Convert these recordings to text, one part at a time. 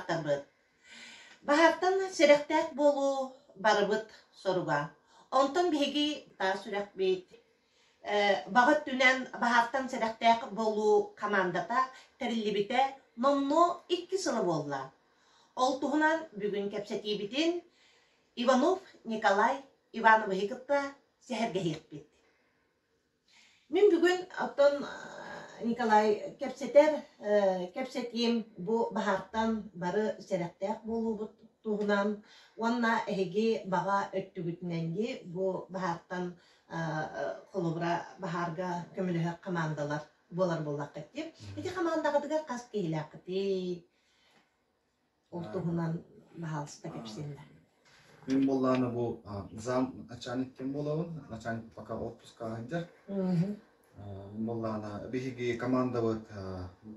дойдулаахтарбыт! Баһаартан сэрэхтээх буолуу барыбыт соруга. Онтон биһиги таас үрэхпит баҕа өттүнэн баһаартан сэрэхтээх буолуу хамаандата тэриллибитэ номнуо 2 сыла буолла. Ол туһунан бүгүн кэпсэтиибитин Иванов Николай Ивановиһы кытта сэһэргэһиэхпит. Мин бүгүн оттон Николай кэпсэтэр кэпсэтиим бу баһаартан бары сэрэхтээх буолуубут туһунан уонна эһиги баҕа өттүгүтүнэн дии бу баһаартан холобура баһаарга көмөлөһөр хамаандалар буолар буоллаххыт дии. Ити хамаандаҕытыгар хас киһилээххитий? Ол туһунан баһаалыста кэпсиэннэ. Мин буоллаҕына бу зам начальник ким буолабын, начальник пока отпуска сылдьар. Мин буоллаҕына биһиги командабыт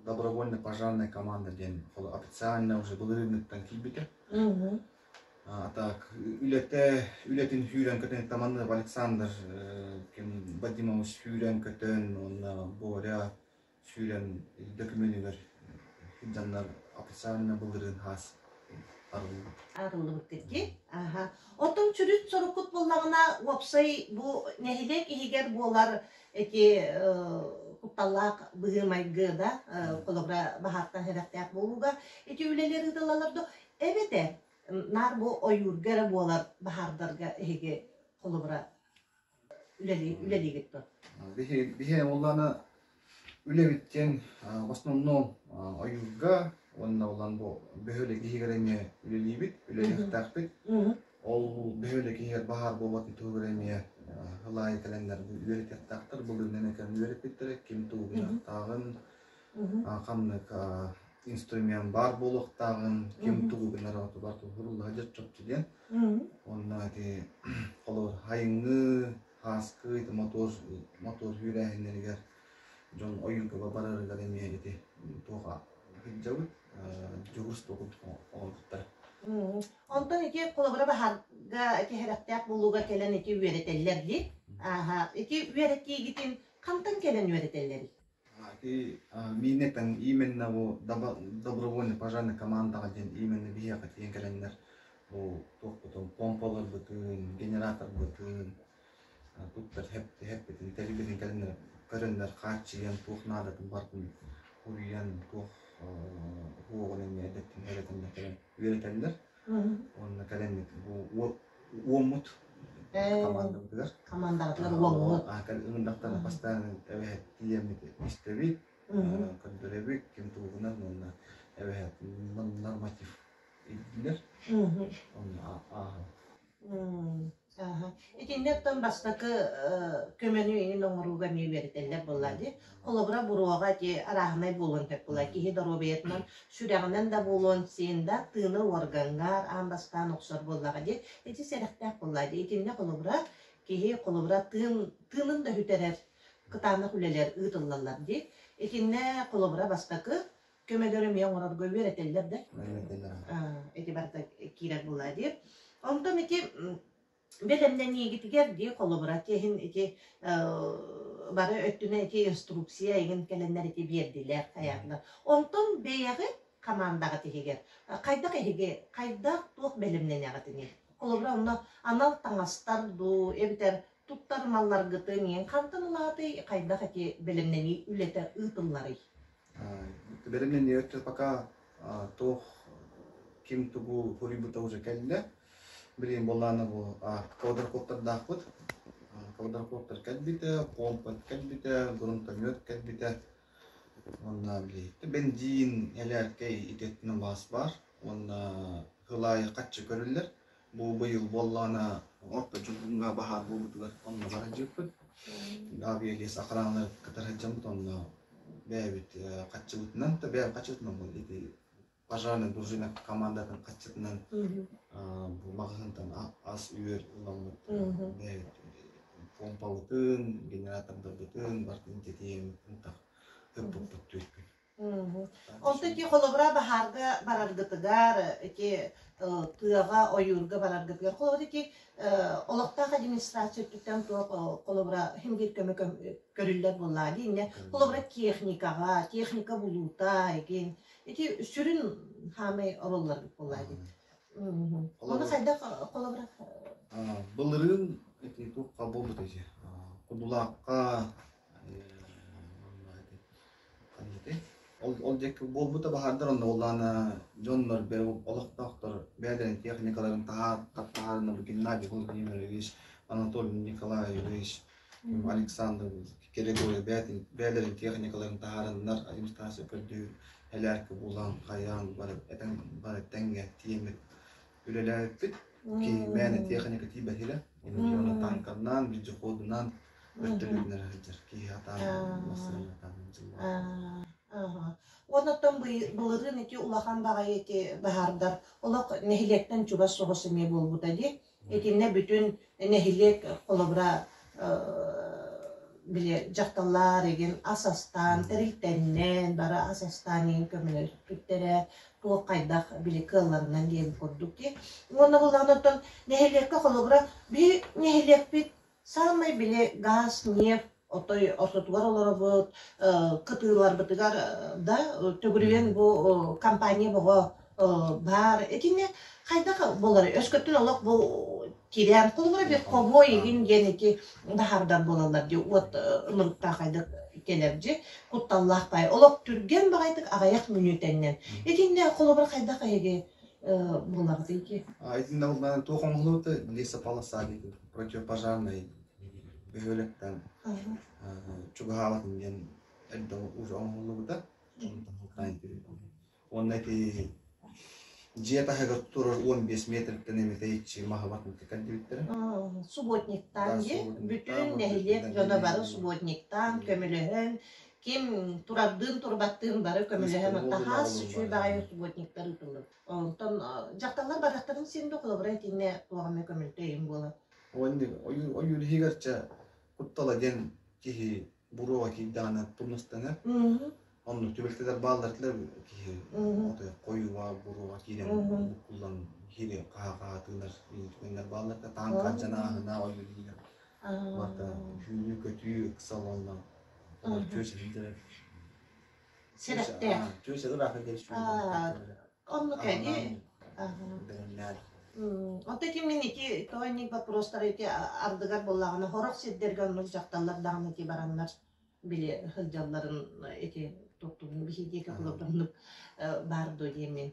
добровольно пожарная команда диэн официально уже былырыыҥҥыттан киирбитэ. А так үлэтэ үлэтин сүүрэн-көтөн Таманов Александр ким Вадимович сүүрэн-көтөн уонна Боря сүүрэн дөкүмүөнүгэр сылдьаннар официально былырыын хаас арыллыбыт. Арыллыбыт дии. Аха. Оттон сүрүн соруккут буоллаҕына, уопсай бу нэһилиэк иһигэр буолар эти кутталлаах быһыы-майгы да, холобура баһаартан сэрэхтээх буолууга ити үлэлэр ыытыллаллар дуо? Эбэтэр наар бу ойуурга эрэ буолар баһаардарга эһиги холобура үлэлиигит дуо? Биһи уоллаана үлэбиттэн в основном ойуурга уонна улан бу бөһүөлэк иһигэр эмиэ үлэлиибит, үлэлиэхтээхпит. Ол бөһүөлэк иһигэр баһаар буолбатын туһугар эмиэ ылаайы кэлэннэр үөрэтиэхтээхтэр, былырыын кэлэн үөрэппиттэрэ, ким тугу гыныахтааҕын, ханнык инструмент баар буолуохтааҕын, ким тугу гынара бар туһурулла сылдьар чопчу диэн. Уонна ити холобур хайыҥҥы, һааскы ити мотуор мотуор сүүрээһиннэригэр дьон ойуурга барарыгар эмиэ ити туох сылдьабыт дьуһуурство курдук оҥорбуттара. Онтон ити холобура баһаарга ити сэрэхтээх буолууга кэлэн ити үөрэтэллэр дии. Ааһа, ити үөрэтиигитин хантан кэлэн үөрэтэллэрий? Ити миинэтэн именно бу добровольный пожарный командаҕа диэн именно биһиэхэ тиийэн кэлэннэр бу туохпутун помпаларбытын, генераторбытын туттар хэппитин, тэрилбитин кэлэннэр көрөннөр хааччыйан туох наадатын барытын уруйан туох уоҕун эмиэ эрдэттэн үөрэтэннэр кэлэн үөрэтэллэр. Уонна кэлэн бу уоммут командабытыгар. Командабытыгар уоммут. Ылындахтарына бастаан эбэһэт тиийэммит истэбит, көрдөрөбүт, ким тугунан уонна эбэһэт норматив ирдилэр. Онно ааһан. Ааһа. Итиннэ оттон бастакы көмөнү иҥин оҥорууга эмиэ үөрэтэллэр буолла дии. Холобура, буруоҕа ити арааһынай буолуон сөп буолла. Киһи доруобуйатынан, сүрэҕинэн да буолуон син да, тыына уоргаҥҥар аан бастаан охсор буоллаҕа дии. Ити сэрэхтээх буолла дии. Итиннэ холобура, киһи холобура тыын, тыынын да сүтэрэр кытаанах үлэлэр ыытыллаллар дии. Итиннэ холобура бастакы көмөлөрү эмиэ оҥорорго үөрэтэллэр да. Үөрэтэллэр. Ити барыта киирэр буолаа дии. Онтон ити бэлэмнэниигитигэр дии холобура киһин ити бары өттүнэн ити инструкция игин кэлэннэр ити биэрдилэр хайаатылар. Онтон бэйэҕит хамаандаҕыт иһигэр хайдах эһиги хайдах туох бэлэмнэнэҕитиний? Холобура онно анал таҥастар дуу эбэтэр туттар малларгытын иҥин хантан ылаатый хайдах ити бэлэмнэнии үлэтэ ыытылларый? Бэлэмнэнии өттө пока туох ким тугу суруйбута уже кэллэ. Билигин буоллаҕына бу квадрокоптердаахпыт. Квадрокоптер кэлбитэ, помпа кэлбитэ, грунтомет кэлбитэ. Уонна били бензин, элээркэй итиэттинэн баас баар. Уонна сыл аайы хаччы көрүллэр. Бу быйыл буоллаҕына орто дьугуҥҥа баһаар буолбутугар онно бара сылдьыбыппыт. Авиалес охраналары кытары сылдьаммыт онно бэйэбит хаччыбытынан да бэйэм хаччыбытынан буолла ити пожарный дружина командатын хаччытынан бу маҕаһыынтан ас-үөл ыламмыт бэйэбит помпабытын, генератордарбытын барытын тэтиэммит ынтах ыппыппыт түөрт Онтон ити холобура баһаарга бараргытыгар, ити тыаҕа, ойуурга бараргытыгар, холобура ити олохтоох администрация өттүттэн туох холобура син биир көмө көрүллэр буоллаҕа дии. Инньэ холобура техникаҕа, техника булуута игин ити сүрүн Хаамай ороллорбут буоллаа дии. Ону хайдах холобура? Былырыын ити туохха буолбут ити Кудулаахха ол ол диэки буолбута баһаардар онно буоллаҕына дьоннор олохтоохтор бэйэлэрин техникаларын таһаарынна бу Геннадий Владимирович, Анатолий Николаевич, Александр Григорьев бэйэлэрин техникаларын таһаараннар администрация көрдүү элээркэ булан хайаан бары этэн бары тэҥҥэ тиийэммит үлэлээбиппит. Киһи мээнэ техника тиийбэтилэ. Оны танканнан, вездеходунан вертолетунан сылдьар киһи атаан массыына атаан дьыллаах. Оннуттан былырыын ити улахан баҕайы ити баһаардар олох нэһилиэктэн чугас соҕус эмиэ буолбута дии. Итиннэ бүтүн нэһилиэк холобура били дьахталлар игин ас астаан, тэрилтэннэн бары ас астаан игин көмөлөспүттэрэ, туох хайдах били кыалларынан диэн курдук дии. Уонна буллаҕына оттон нэһилиэккэ холобура биһи нэһилиэкпит Саамай били гаас, ньиэп отой ортотугар олоробут, кытыыларбытыгар да төгүрүйэн бу компания бөҕө баар. Итиннэ хайдах буоларый? Өскөтүн олох бу тирээн холобура бир хобуой игин диэн ити баһаардар буолаллар дии уот ынырыктаах хайдах кэлэр дьи кутталлаах баай олох түргэн баҕайытык аҕыйах мүнүүтэннэн. Итиннэ холобура хайдах эһиги буолаҕытый ити? Итиннэ буллаан туох оҥоһуллубута лесополоса диэн противопожарнай бөһүөлэктэн чугаһаабатын диэн эрдэ уже оҥоһуллубута. Уонна ити дьиэ таһыгар турар 15 метртэн эмэ тэйиччи маһы батынты кэрдибиттэрэ. Субботниктаан дии. Бүтүн нэһилиэк дьоно бары субботниктаан, көмөлөһөн, ким турардыын турбаттыын бары көмөлөһөн тахаас үчүгэй баҕайы субботниктар ыытыллыбыт. Онтон дьахталлар барахтарын син да холобура итиннэ туох эмэ көмөлтө өйүм буолар. Ойуур иһигэр чэ куттала диэн киһи буруоҕа киирдэҕинэ тумнастанар. Оннук түбэлтэлэр бааллар этилэр киһи отой хойууга буруоҕа киирэн буккуллан киһи хаһа-хаһа тыынар түгэннэр бааллар да тааҥка дьанааһына ойуур иһигэр барыта сүүрүү-көтүү ыксал уонна чүөс иһиллэр Сэрэхтээх. Оннук эни. Онто ити мин ити тоҕо вопростары ити ардыгар буоллаҕына сорох сирдэргэ оннук дьахталлар даҕаны ити бараннар били сылдьалларын ити туттубун биһи диэки холобуруннук баар дуо диэммин.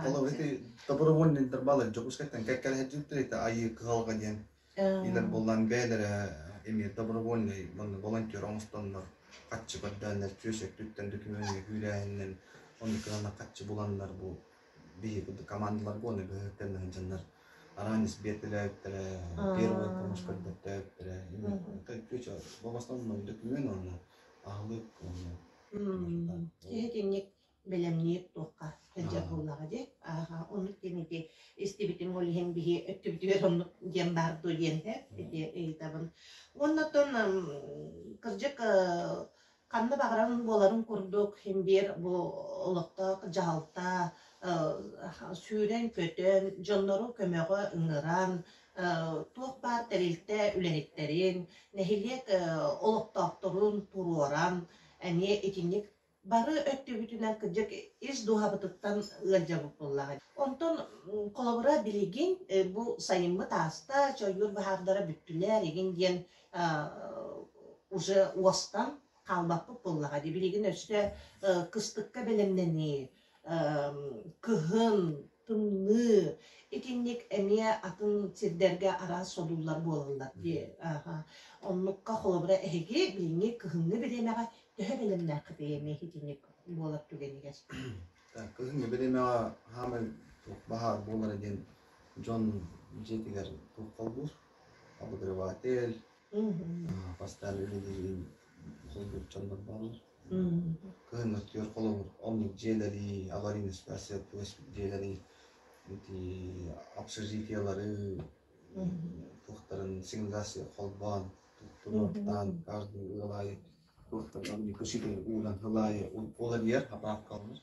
Холобур ити добровольныйдар баалар Дьокуускайтан кэккэлэһэ ити айыы кыһалҕа диэн Илэр буоллаан бэйэлэрэ эмиэ добровольнай уонна волонтер оҥостоннор хаччы көрдөөннөр түөс өттүттэн дөкүмүөҥҥэ күүрээһиннэн оннук гынан хаччы буланнар бу биһи курдук командаларга уонна бөһүөлэктэринэн сылдьаннар араанньыс биэртэлээбиттэрэ, первая помощь көрдөттөөбүттэрэ. Бу в основном дөкүмүөн уонна аһылык уонна Киһи итинник бэлэмниир туохха сылдьар буоллаҕа дии. Ааха, оннук диэн ити истибитим ол иһин биһи өттүбүтүгэр оннук диэн баар дуо диэн ити ыйытабын. Уонна оттон кырдьык ханна баҕаран буоларын курдук син биир бу олохтоох дьаһалта сүүрэн-көтөн, дьоннору көмөҕө ыҥыран, туох баар тэрилтэ үлэһиттэрин, нэһилиэк олохтоохторун туруоран эмиэ итинник бары өттүбүтүнэн кырдьык ис дууһабытыттан ыалдьабыт буоллаҕа. Онтон холобура билигин бу сайыммыт ааста, чойуур баһаардара бүттүлэр игин диэн уже уостан хаалбаппыт буоллаҕа дии. Билигин өссө кыстыкка бэлэмнэнии, кыһын, тымныы итинник эмиэ атын сирдэргэ араас содуллар буолаллар дии. Оннукка холобура эһиги билиҥҥи кыһыҥҥы бириэмэҕэ Төһө бэлэмнээххитий эмиэ итинник буолар түгэнигэр? Кыһыҥҥы бириэмэҕэ саамай туох баһаар буолара диэн дьон дьиэтигэр туох холбуур обогреватель, постоянно үлэлиир холбуур дьоннор бааллар. Кыһын өттүгэр холобур оннук дьиэлэри, аварийный ситуация дьиэлэри, ити общежитиелары туохтарын сигнализация холбоон туруортаан каждый ыал аайы ууран сыл аайы уларыйар заправкаланар.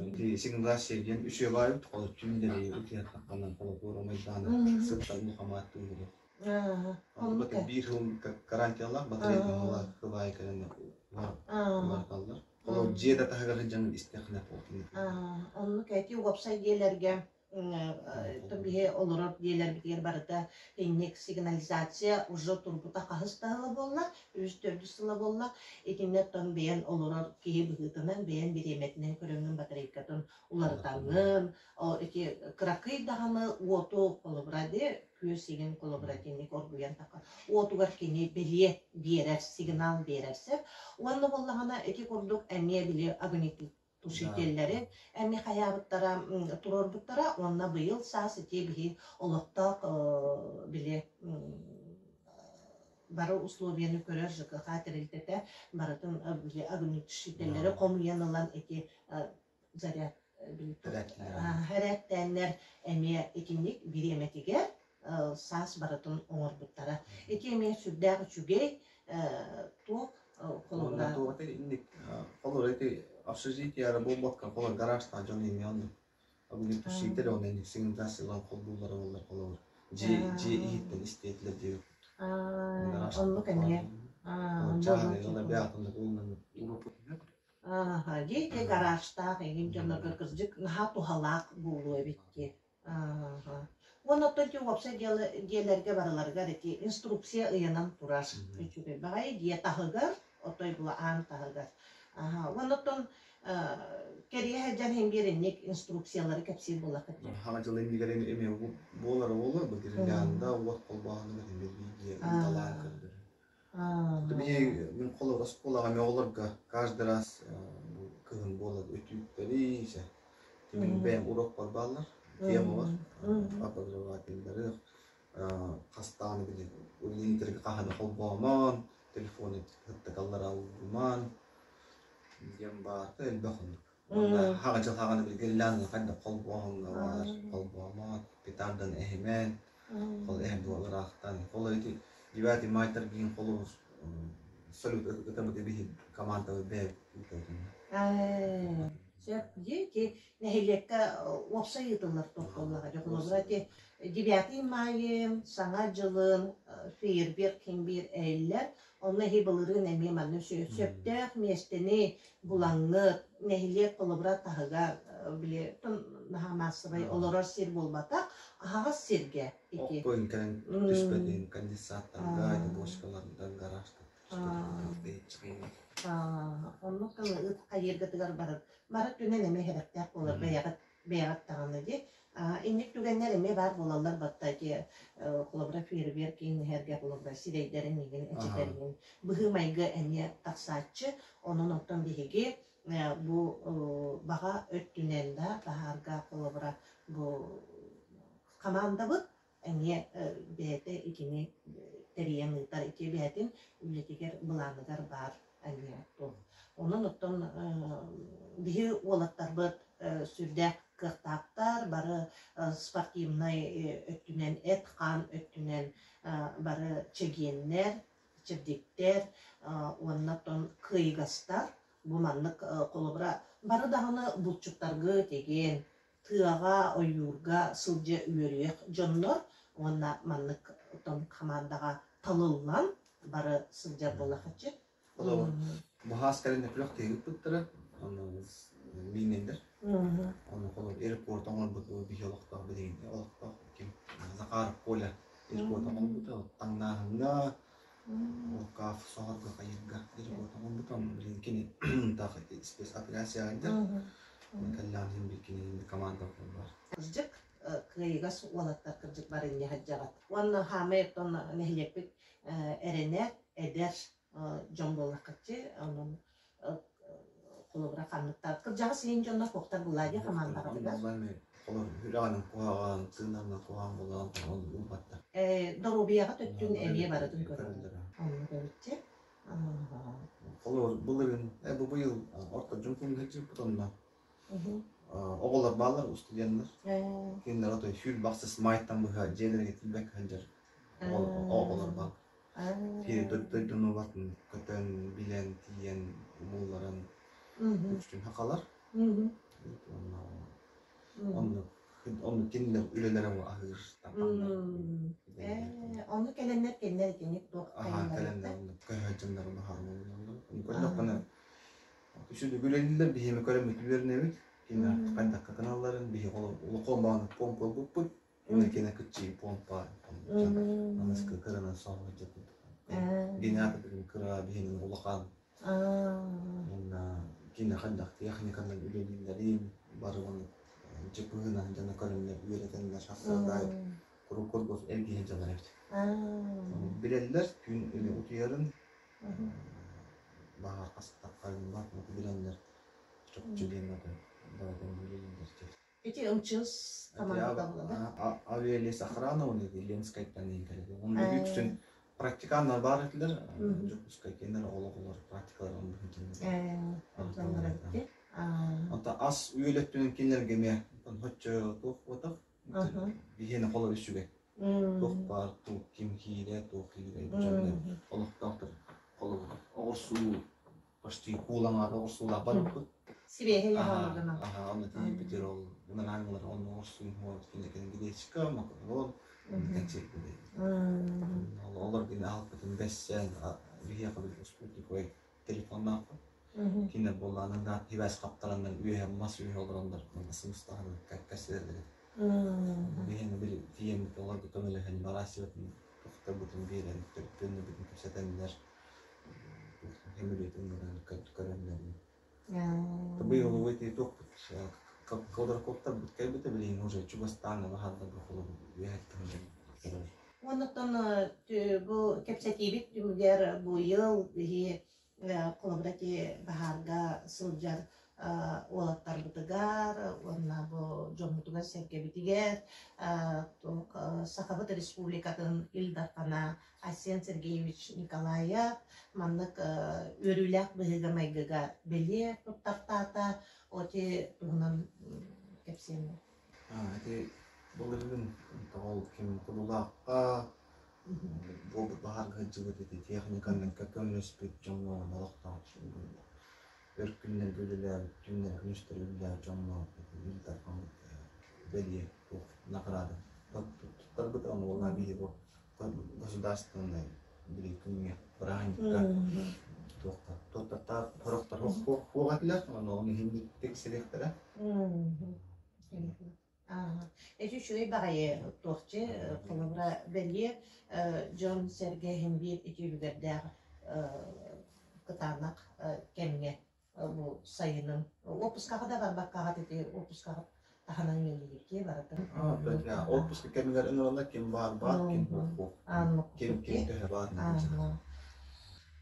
Ити сигнализация диэн үчүгэй баайбыт холо түүннэри утуйар холотуор омайдааны сыттан мухамааттыыр Онно биир сыл гарантиялаах батареятын сыл аайы кэлэн уларыталлар. Холобур. Дьиэ да таһыгар сылдьан истэххинэ Оннук эти уопсай дьиэлэргэ биһи олорор дьиэлэрбитигэр барыта инник сигнализация уже турбута хаһыс да сыла буолла, үс төрдүс сыла буолла. Итиннэ оттон бэйэн олорор киһи быһыытынан бэйэн бириэмэтинэн көрөҥҥүн батарейкатын уларытаҥҥын, ити кыракый даҕаны уоту холобура дии күөс игин холобура итинник оргуйан таха уотугар кини бэлиэ биэрэр, сигнал биэрэр сөп. Уонна буоллаҕына ити курдук эмиэ били огнетушителлэри эмиэ хайаабыттара туруорбуттара уонна быйыл саас ити биһи олохтоох били бары условияны көрөр ЖКХ тэрилтэтэ барытын били огнетушителлэри хомуйан ылан ити заряд Эрээттээннэр эмиэ итинник бириэмэтигэр саас барытын оҥорбуттара. Ити эмиэ сүрдээх үчүгэй туох холобура. Туох инник холобура ити общежитие эрэ буолбакка холобура гаражтаах дьон эмиэ оннук огнетушитель онно инник сигнализациялаан холбууллара буоллар холобур дьиэ дьиэ иһиттэн истиэтилэр диэбит. Оннук эмиэ. Чааһынай ыла бэйэтин уунан уруп. Ааһа, дьиэ гаражтаах эҥин дьоннорго кырдьык наһаа туһалаах буолуо эбит дии. Ааһа. Уонна оттон ити уопсай дьиэлэргэ барыларыгар ити инструкция ыйанан турар. Үчүгэй баҕайы дьиэ таһыгар, отой була аан таһыгар. Аһа. Уонна оттон кэрийэ сылдьан иһин биир инник инструкциялары кэпсиир буоллаххыт дии. Хаҥа дьыл иннигэр эмиэ буолара буолуо, бу гирлянда уот холбооһунугар эмиэ биир ыыталаан көрдөрөр. Мин холобур оскуолаҕа эмиэ оҕолорго каждый раз бу кыһын буолар өтүүктэри мин бэйэм уруокпар бааллар, темалар, обозревателлэри хастаан били линтергэ хаһан холбоомон, телефону кытта ууруман диэн баарта элбэх оннук. Уонна хаҕа дьыл хаҕаны билгэллээн хайдах холбооһуҥҥа баар, холбоомон, петардан эһимэн, Ол эһэм ыраахтан. Ол ити девятый майтар биин холобур салют ытамыт биһи командабыт бэйэбит ыытабыт. Сөп дии ити нэһилиэккэ уопсай ыытыллар туох буоллаҕа дьэ холобура ити девятый майын саҥа дьылын фейерверк ким биир эһиллэр онно эһи былырыын эмиэ манна сөптөөх миэстэни булаҥҥыт нэһилиэк холобура таһыгар били наһаа маассабай олорор сир буолбатах аһаҕас сиргэ ити Окко кэлэн түспэтин конденсаттарга бочкаларга гаражта оннук ыт хайыыргытыгар барар бары түнэн эмиэ сэрэхтээх буолар бэйэҕит бэйэҕит даҕаны дии инник түгэннэр эмиэ баар буолаллар батта ити холобура фейерверк иҥнэһэргэ холобура сирэйдэрин игин эчэтэрин быһыы-майгы эмиэ тахсааччы онон оттон биһиги бу баҕа өттүнэн да баһаарга холобура бу хамаандабыт эмиэ бэйэтэ итини тэрийэн ыытар ити бэйэтин үлэтигэр былааныгар баар эмиэ туох. Онон оттон биһи уолаттарбыт сүрдээх кыахтаахтар, бары спортивнай өттүнэн, эт-хаан өттүнэн бары чэгиэннэр, чэбдиктэр уонна оттон кыайыгастар. Бу маннык холобура бары даҕаны булчуттаргы тигин, тыаҕа, ойуурга сылдьа үөрүйэх дьоннор уонна маннык оттон хамаандаҕа талыллан бары сылдьар буоллахаччы. Холобур, баһаас кэлин күрэх тиһигиппыттара, онно мииннэннэр. Онно холобур аэропорт оҥорбут биһи олохтоох билигин олохтоох ким Захаров Коля аэропорт оҥорбута таҥнааһыҥҥа Уркаав соһорго хайыырга аэропорт оҥорбута билигин кини таах спецоперация айдар кэллэҕин иһин кини команда бар. Кырдьык кыайыгас уолаттар кырдьык бар инньэ сылдьаҕыт. Уонна хаамай оттон нэһилиэкпит эрэнэр эдэр дьон буоллаххытчы онон холобура ханныктар кырдьаҕас иһин дьоннор куохтар буллаа дии хамаандаҕытыгар. Холор үрэҕинэн куһаҕан, тыынарынан куһаҕан буолан ол ылбаттар. Доруобуйаҕыт өттүн эмиэ барытын көрөллөр. Оннук эбитчи. Холобур былырыын бу быйыл орто дьон күҥҥэ сылдьыбыт онно оҕолор бааллар устудьуоннар. Кинилэр отой сүүр бахсыс майтан быһа дьиэлэригэр тиийбэккэ сылдьар оҕолор бааллар. Киһи дойдуну батын көтөн, билэн, тиийэн, умулларан үксүн хахалар. Оннук оннук кинилэр үлэлэрэ аһыыр таҥнар. Ону кэлэннэр кинилэр итинник туох Аһаа кэлэннэр оннук көһө дьоннор баһаар буолаллар. Көрдөххүнэ Үсүдүк үлэлииллэр, биһиэми көрөммүт үөрэнэбит. Кини хайдахха гыналларын, биһи улахан баҕаны помпа ылбыппыт. Уонна кини кыччыы помпа, аныскы кыранан соһуччу курдук. Генератор бүгүн кыра, биһинин улахан. Уонна кини хайдах техниканан үлэлииллэрин бары уонна дьыпыһынан дьоно көрөннөр үөрэтэннэр сарсыарда куруук курдук эргиһэ дьалар эбит. Билэллэр күн утуйарын баҕар хастаххарын бар билэннэр чопчу диэн барытын билэллэр. Ити МЧС командата буолла да? Авиалес охрана уонна Ленскайтан диэн кэлэр. Онно үксүн практиканнар баар этилэр. Дьокуускай кинилэр олох-олор практикалар оннук Онто ас үөл өттүнэн кинилэргэ эмиэ хоччо туох буотах биһиэнэ холор үчүгэй. Туох баар туох ким киирэ, туох киирэ олохтоохтор холобур оҕурсуу почти куулаҥаата оҕурсуулаах барбыппыт. Сибиэһэй аһааларгынан. Аха, онно тиийбитир ол ынараҥылар онно оҕурсуун кинилэрин гречка, макарон, кэнсиэрбит. Олор гин аһалпытын бэссээн биһиэхэ спутниковай телефоннаахпыт. Кинилэр буоллаанын хибээс хаптараннар үөһэ мас үөһэ олороннор сымыстаһан кэккэсилэлэр. Биһиэни били тиийэммит олорго көмөлөһөн бараасыбытын тохторбутун биэрэн төлөпүөннэрбитин кэпсэтэннэр көмөлүөтүн гынан көрөннөр. Быйыл ити туохпут квадрокоптербут кэлбитэ билигин уже чугастаан баһаардарга холобур үөһэттэн көрөр. Оннуттан бу кэпсэтиибит түмүгэр быйыл биһи холобура ити баһаарга сылдьар уолаттарбытыгар уонна бу дьоммутугар-сэргэбитигэр Сахабыт Республикатын Ил Дархана Айсен Сергеевич Николаев маннык үөрүүлээх быһыыга-майгыга бэлиэ туттартаата. Оти туһунан кэпсиэм. Ити былыргын тоҕол ким Кудулаахха буолбут баһаарга сылдьыбыт ити техниканан көмөлөспүт дьоҥҥо олохтоох өр күннэргэ үлэлээбит түннэр күнүстэри үлэлээбит дьоҥҥо Ил Дархан бэлиэ туох наҕараада туттарбыта ону уонна биһиги бу государственнай били күҥҥэ бырааһынньыкка туохха туоттартаах сорохтор хуох этилэр ону ону иһин тиксэриэхтэрэ. Эти үчүгэй баҕайы туохчу холобура бэлиэ дьон-сэргэ иһин биир ити үлүгэрдээх кытаанах кэмҥэ бу сайынын уоппускаҕа да барбаккаҕыт ити уоппускаҕа таһынан үөрүүлүүргэ барытын. Отпуска кэмигэр ыҥыраллар ким баар баар, ким суох ким ким төһө баар.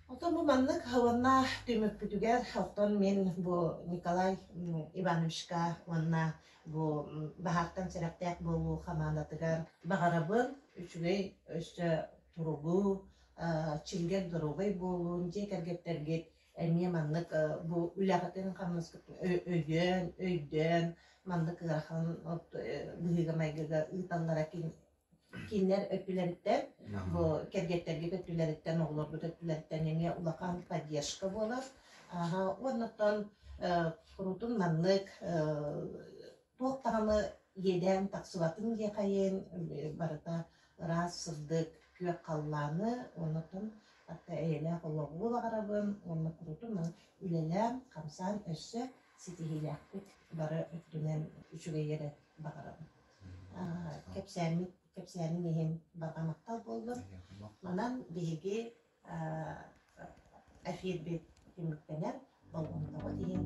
Оттон бу маннык уонна түмүкпүтүгэр оттон мин бу Николай Ивановичка уонна бу баһаартан сэрэхтээх буолуу хамаандатыгар баҕарабын үчүгэй өссө туругу, чиҥгэр доруобай буолуун, дьиэ кэргэттэргит эмиэ маннык бу үлэҕитин-хамнаскытын өйөөн, өйдөөн маннык ыарахан быһыыга-майгыга ыыталлара кинилэр өттүлэриттэн, бу кэргэттэргит өттүлэриттэн, оҕолоргут өттүлэриттэн эмиэ улахан поддержка буолар. Уонна оттон куруутун маннык туох даҕаны иэдээн тахсыбатын диэхэйин барыта ыраас сырдык күөх халлааны уонна оттон хатта эйэлээх олоҕу баҕарабын уонна куруутун үлэлээн хамсаан өссө ситиһиилээхпит бары өттүнэн үчүгэй эрэ баҕарабын. Кэпсээммит кэпсээнин иһин барҕа махтал буоллун. Манан биһиги эфирбит түмүктэнэр болҕомтоҕут иһин.